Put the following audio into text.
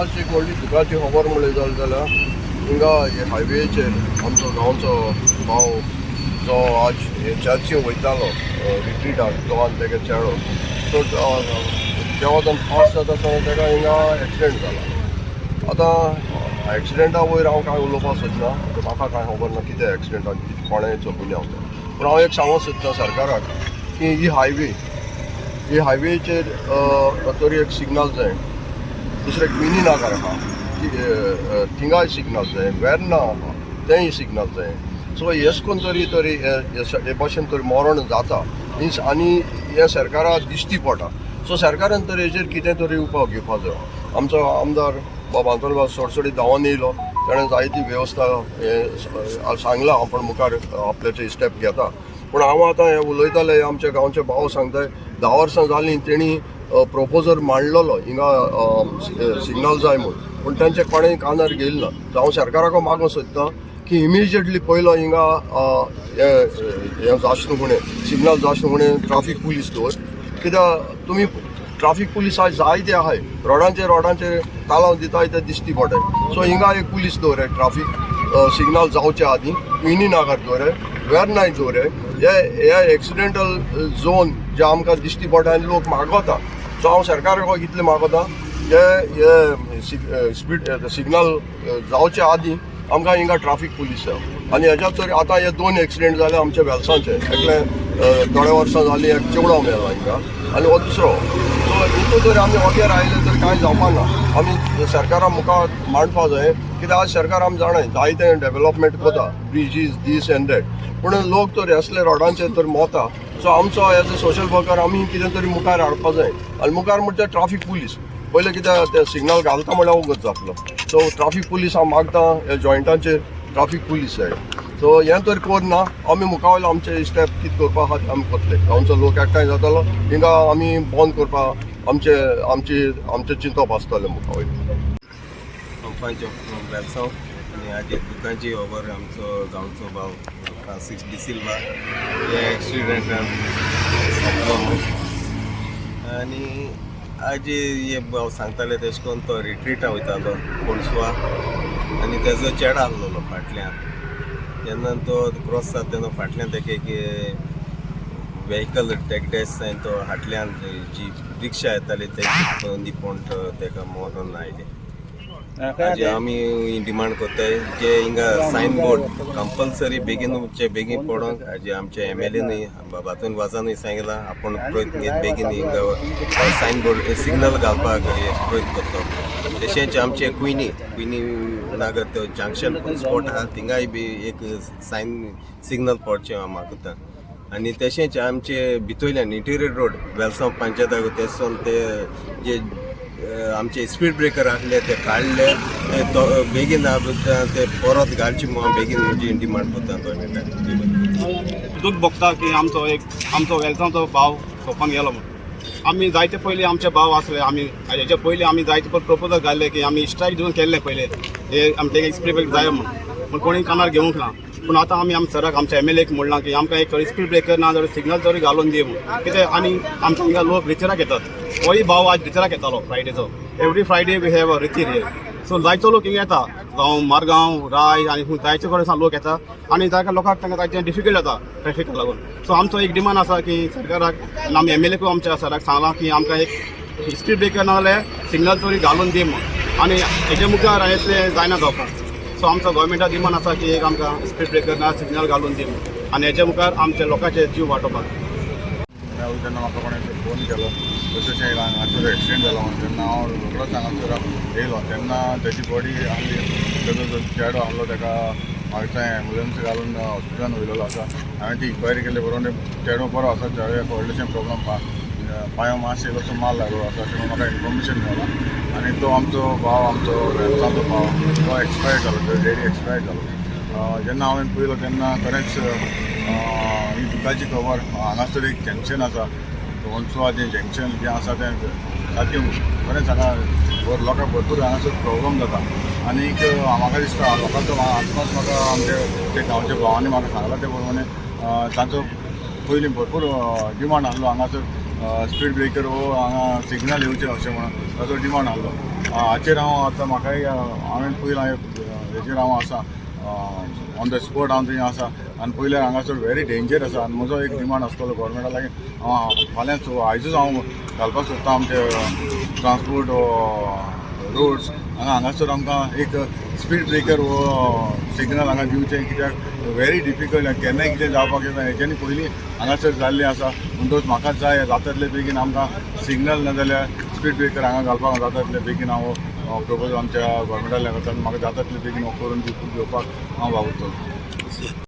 आजची एक व्हडली दुखाची खबर म्हणली जाली जाल्यार हिंगा हायवेचेर आमचो गांवचो भाव जो आज चर्ची वयतालो रिट्रीटाक, दोगान तेगे चेडो, सो देवान पास जाता आसतना तेका हिंगा एक्सिडेंट जाला. आतां एक्सिडेंटा वयर हांव कांय उलोवपाक सोदना, म्हाका कांय खबर ना कितें एक्सिडेंटाक कितें कोणें चलून हांव तें. पूण हांव एक सांगूंक सोदतां सरकाराक की ही हायवे, ही हायवेचेर तरी एक सिग्नल जाय. दुसरें क्विनी नागर आहा, थिंगाय सिग्नल जाय. वेर्ना आहा, तेंय सिग्नल जाय. सो हेच कोन्न तरी तरी हे भाशेन तरी मरण जाता मिन्स आनी हे सरकाराक दिश्टी पडटा. सो सरकारान तर हेजेर कितें तरी उपाय घेवपा जाय. आमचो आमदार बाब आंतोन बाब सोडसोडीत धांवन येयलो, ताणें जायती वेवस्था हें सांगलां, आपूण मुखार आपल्याचे स्टेप घेता. पूण हांव आतां हें उलयताले, आमच्या गांवचे भाव सांगताय, 10 वर्सां जालीं तेणी प्रपोजल मांडलेलो हिंगा सिग्नल जाय म्हूण, पूण तेंचे कोणें कानार घेयलें ना. सो हांव सरकाराक मागूंक सोदतां की इमिजिएटली पयलो हिंगा हें जाशें फुडें सिग्नल जाशें फुडें ट्राफीक पुलीस दवर. कित्याक तुमी ट्राफीक पुलीस आयज जायते आहाय, रोडांचेर रोडांचेर तालांव दिताय ते दिश्टी पडटाय. सो हिंगा एक पुलीस दवराय ट्राफीक सिग्नल जावचे आदीं. क्विनी नागर दवराय, वेर्नाय दवराय. हे हे एक्सिडेंटल झोन जे आमकां दिश्टी पडटा आनी लोक मागता. सो हांव सरकाराक इतलें मागता, हे हे स्पीड सिग्नल जावचे आदीं आमकां हिंगा ट्राफीक पुलीस जाय. आनी हेज्या तर आतां हे दोन एक्सिडेंट जाले आमच्या वेलसांचे. एकले थोड्या वर्सां जालीं, एक चेवडो मेला हिंगा आनी हो दुसरो. सो हितून जर आमी वगैर आयले तर कांय जावपा ना. आमी सरकारा मुखार मांडपा जाय, कित्याक आज सरकार आमी जाणाय जायते डेव्हलपमेंट करता, ब्रिजीस, दीस एंड that, पूण लोक तर असले रोडांचेर तर मोता. सो आमचो एज अ सोशल वर्कर आमी कितें तरी मुखार हाडपा जाय. आनी मुखार म्हणजे ट्राफीक पुलीस पयलें, कित्याक ते सिग्नल घालता म्हळ्यार वगत जातलो. सो ट्राफीक पुलीस हांव मागता, ह्या जॉयंटांचेर ट्राफीक पुलीस जाय. सो हें तर करना, आमी मुखावयलो आमचे स्टेप कितें करपा आहा ते आमी करतले. गांवचो लोक एकठांय जातलो, हिंगा आमी बंद करपा आमचे आमची आमचें चिंतप आसतलें मुखावयलें. पंच वेलसांव आनी आज एक दुकांची खबर, आमचो गांवचो भाव फ्रांसीस डिसिल्वा हे एक्सिडेंटान सोंपलो म्हूण. आनी आज हे भाव सांगताले तेश करून तो रिट्रीटा वयतालो कोणसुवा आनी तेजो चेडो आहलोलो फाटल्यान. जेन्ना तो क्रॉस जाता तेन्ना फाटल्यान तेका एक वेहिकल टेक डॅश जावन तो फाटल्यान जी रिक्षा येताली तेजी निपोण तेका मरण आयलें. आज आमी डिमांड करताय जे हिंगा सायन बोर्ड कंपल्सरी बेगीनचे बेगीन पडोंक. आज आमचे एमएलए बातून वाजानूय सांगलां, आपूण प्रयत्न घेत बेगीन हिंगा सायन बोर्ड सिग्नल घालपाक हे प्रयत्न करतो. तशेंच आमचे क्विनी क्विनी नागर तो जंक्शन स्पॉट आहा, थिंगाय बी एक सायन सिग्नल पडचें हांव मागता. आनी तशेंच आमचे भितरल्यान इंटिरियर रोड वेलसांव पंचायताक तेसून ते जे आमचे स्पीड ब्रेकर आहले ते काडले, ते बेगीन ते परत घालचे म्हणून बेगीन म्हजी डिमांड करता गव्हर्मेंटाक. दूख भोगता की आमचो एक आमचो वेलसांवचो भाव सोंपोन गेलो म्हूण. आमी जायते पयलीं आमचे भाव आसले, आमी हेच्या पयलीं आमी जायते प्रपोजल घाल्ले की आमी स्ट्रायक दिवन केल्ले पयले, हे आमचे एक स्पीड ब्रेकर जाय म्हूण, पूण कोणी कानार घेवंक ना. पूण आतां आमी आमच्या सराक, आमच्या एमएलएक म्हणलां की आमकां एक स्पीड ब्रेकर ना जाल्यार सिग्नल तरी घालून दी म्हूण. कितें आनी आमच्या हिंगा लोक रितिराक येतात. होय भाव आज रितिराक येतालो फ्रायडेचो. Every Friday we have a रितीर here. So जायतो लोक हिंगा येता, जावं मारगांव, राय आनी खूंय जायते कडेन सावन लोक येता आनी जायते लोकांक तांकां जायते डिफिकल्ट जाता ट्रॅफिकाक लागून. सो आमचो एक डिमांड आसा की सरकाराक आनी आमी एमएलएकूय आमच्या सराक सांगलां की आमकां एक स्पीड ब्रेकर ना जाल्यार सिग्नल तरी घालून दी म्हूण. आनी हेजे मुखार असलें जायना जावपाक. सो आमचो गव्हर्मेंटा डिमांड आसा की एक आमकां स्पीड ब्रेकर ना सिग्नल घालून दी म्हूण आनी हेजे मुखार आमच्या लोकांचे जीव वाटोवपाक. मेळ्ळो तेन्ना म्हाका कोणें फोन केलो, तशें अशें हांगासर एक्सिडेंट जालो म्हणून. तेन्ना हांव रोखडोच हांगासर येयलो. तेन्ना तेजी बॉडी आहली, तेजो जो चेडो आहलो तेका म्हाका एम्बुलन्स घालून हॉस्पिटलान व्हयलेलो आसा. हांवें ती इन्क्वायरी केली बरोबर, चेडो बरो आसा, चेड्याक व्हडलेशें प्रॉब्लम, पांया मातशें इल्लोसो माल लागलो आसा अशें म्हणून म्हाका इन्फॉर्मेशन मेळ्ळां. आनी तो आमचो भाव, आमचो वेलसांवचो भाव, तो एक्सपायर्ड जालो, तो डेडी एक्सपायर्ड जालो. जेन्ना हांवें पळयलो तेन्ना खरेंच ही दुखाची खबर. हांगासर एक जंक्शन आसा, कोणसुआ जें जंक्शन जें आसा तें सारकें खरेंच हांगा लोकांक भरपूर हांगासर प्रॉब्लम जाता. आनीक म्हाका दिसता लोकांचो आत्माच म्हाका आमचे ते गांवच्या भावांनी म्हाका सांगलां ते प्रमाणे तांचो पयलीं भरपूर डिमांड आहलो हांगासर स्पीड ब्रेकर वो हांगा सिग्नल येवचें अशें म्हणून ताचो डिमांड आहलो. हाचेर हांव आतां म्हाकाय हांवें पयलां हेचेर हांव आसा, ऑन the spot हांव थंय आसा आनी पयल्यार हांगासर व्हेरी डेंजर आसा. आनी म्हजो एक डिमांड आसतलो गोवोरमेंटा लागीं, हांव फाल्यांच, आयजूच हांव घालपाक सोदता आमचे ट्रान्सपोर्ट रोड्स हांगा, हांगासर आमकां एक स्पीड ब्रेकर हो सिग्नल हांगा दिवचें, कित्याक व्हेरी डिफिकल्ट, केन्नाय कितें जावपाक येता. हेच्यानी पयलीं हांगासर जाल्लें आसा. म्हणटकच म्हाका जाय जाता तितले बेगीन आमकां सिग्नल ना जाल्यार स्पीड ब्रेकर हांगा घालपाक जाता तितले बेगीन हांव प्रपोजल आमच्या गोवोरमेंटा लागीं करता आनी म्हाका जाता तितले बेगीन हो करून घेवपाक हांव वावुरतलो.